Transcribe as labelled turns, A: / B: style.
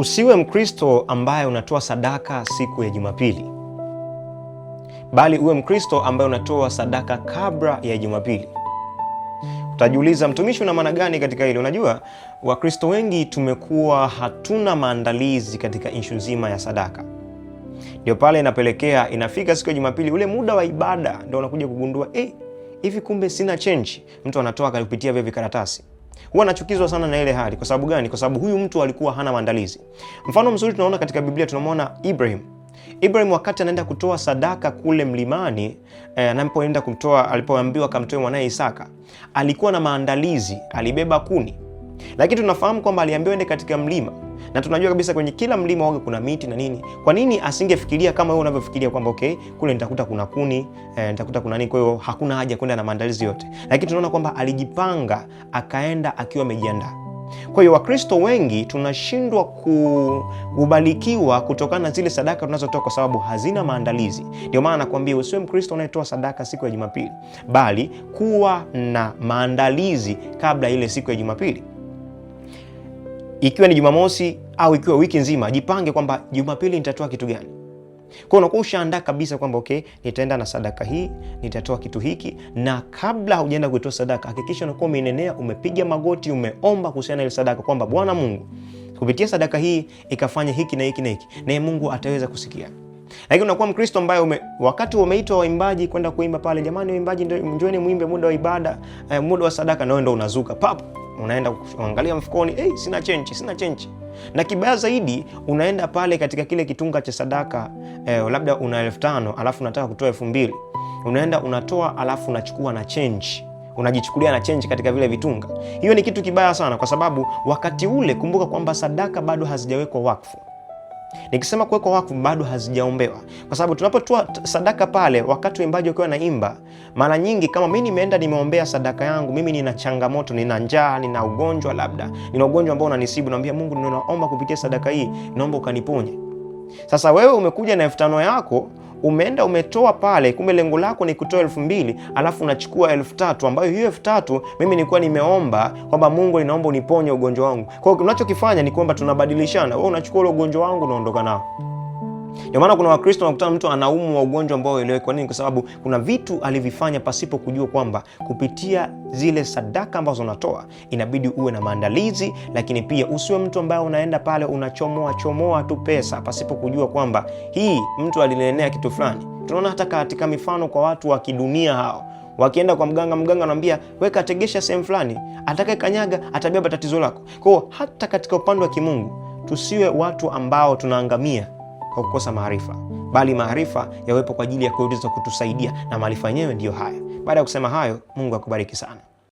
A: Usiwe Mkristo ambaye unatoa sadaka siku ya Jumapili, bali uwe Mkristo ambaye unatoa sadaka kabla ya Jumapili. Utajiuliza, mtumishi, una maana gani katika hili? Unajua, Wakristo wengi tumekuwa hatuna maandalizi katika ishu nzima ya sadaka. Ndio pale inapelekea inafika siku ya Jumapili, ule muda wa ibada ndio unakuja kugundua hivi kumbe sina change. Mtu anatoa kupitia vile vikaratasi. Huwa nachukizwa sana na ile hali. Kwa sababu gani? Kwa sababu huyu mtu alikuwa hana maandalizi. Mfano mzuri tunaona katika Biblia, tunamwona Ibrahim. Ibrahim wakati anaenda kutoa sadaka kule mlimani, anapoenda kumtoa, alipoambiwa akamtoe mwanae Isaka, alikuwa na maandalizi, alibeba kuni. Lakini tunafahamu kwamba aliambiwa ende katika mlima, na tunajua kabisa kwenye kila mlima waga kuna miti na nini. Kwa nini asingefikiria kama wewe unavyofikiria kwamba okay, kule nitakuta kuna kuni, nitakuta kuna nini, kwa hiyo hakuna haja kwenda na maandalizi yote. Lakini tunaona kwamba alijipanga, akaenda akiwa amejiandaa. Kwa hiyo Wakristo wengi tunashindwa kubarikiwa kutokana na zile sadaka tunazotoa kwa sababu hazina maandalizi. Ndio maana nakwambia usiwe Mkristo unayetoa sadaka siku ya Jumapili, bali kuwa na maandalizi kabla ile siku ya Jumapili. Ikiwa ni Jumamosi au ikiwa wiki nzima, jipange kwamba Jumapili nitatoa kitu gani. Kwa unakuwa ushaandaa kabisa kwamba okay, nitaenda na sadaka hii, nitatoa kitu hiki. Na kabla hujaenda kuitoa sadaka, hakikisha unakuwa umeinenea, umepiga magoti, umeomba kuhusiana na ile sadaka kwamba Bwana Mungu, kupitia sadaka hii ikafanya hiki na hiki na hiki, naye Mungu ataweza kusikia. Lakini unakuwa Mkristo ambaye wakati umeitwa waimbaji kwenda kuimba pale, jamani waimbaji, njooni muimbe muda wa ibada, muda wa sadaka, na wewe ndo unazuka pap, unaenda kuangalia mfukoni, hey, sina chenji, sina chenji. Na kibaya zaidi unaenda pale katika kile kitunga cha sadaka, labda una 5,000 alafu unataka kutoa 2,000, unaenda unatoa alafu unachukua na change, unajichukulia na change katika vile vitunga. Hiyo ni kitu kibaya sana, kwa sababu wakati ule kumbuka kwamba sadaka bado hazijawekwa wakfu. Nikisema kuwekwa wakfu, bado hazijaombewa, kwa sababu tunapotoa sadaka pale, wakati waimbaji wakiwa naimba, mara nyingi kama mimi nimeenda nimeombea sadaka yangu, mimi nina changamoto, nina njaa, nina ugonjwa, labda nina ugonjwa ambao unanisibu, naambia Mungu, ninaomba kupitia sadaka hii, naomba ukaniponye. Sasa wewe umekuja na 5,000 yako, umeenda umetoa pale, kumbe lengo lako ni kutoa 2,000, alafu unachukua 3,000, ambayo hiyo 3,000 mimi nilikuwa nimeomba kwamba Mungu, ninaomba uniponye ugonjwa wangu. Kwa hiyo unachokifanya ni kwamba tunabadilishana, wewe unachukua ule ugonjwa wangu unaondoka nao. Ndio maana kuna Wakristo wanakutana mtu anaumwa ugonjwa ambao haeleweki. Kwa nini? Kwa sababu kuna vitu alivifanya pasipo kujua kwamba kupitia zile sadaka ambazo unatoa inabidi uwe na maandalizi, lakini pia usiwe mtu ambaye unaenda pale unachomoa chomoa tu pesa pasipo kujua kwamba hii mtu alinenea kitu fulani. Tunaona hata katika mifano kwa watu wa kidunia hao wakienda kwa mganga, mganga anamwambia weka tegesha sehemu fulani, atakaye kanyaga atabeba tatizo lako. Kwa hiyo hata katika upande wa kimungu tusiwe watu ambao tunaangamia kwa kukosa maarifa, bali maarifa yawepo kwa ajili ya kuweza kutusaidia, na maarifa yenyewe ndiyo haya. Baada ya kusema hayo, Mungu akubariki sana.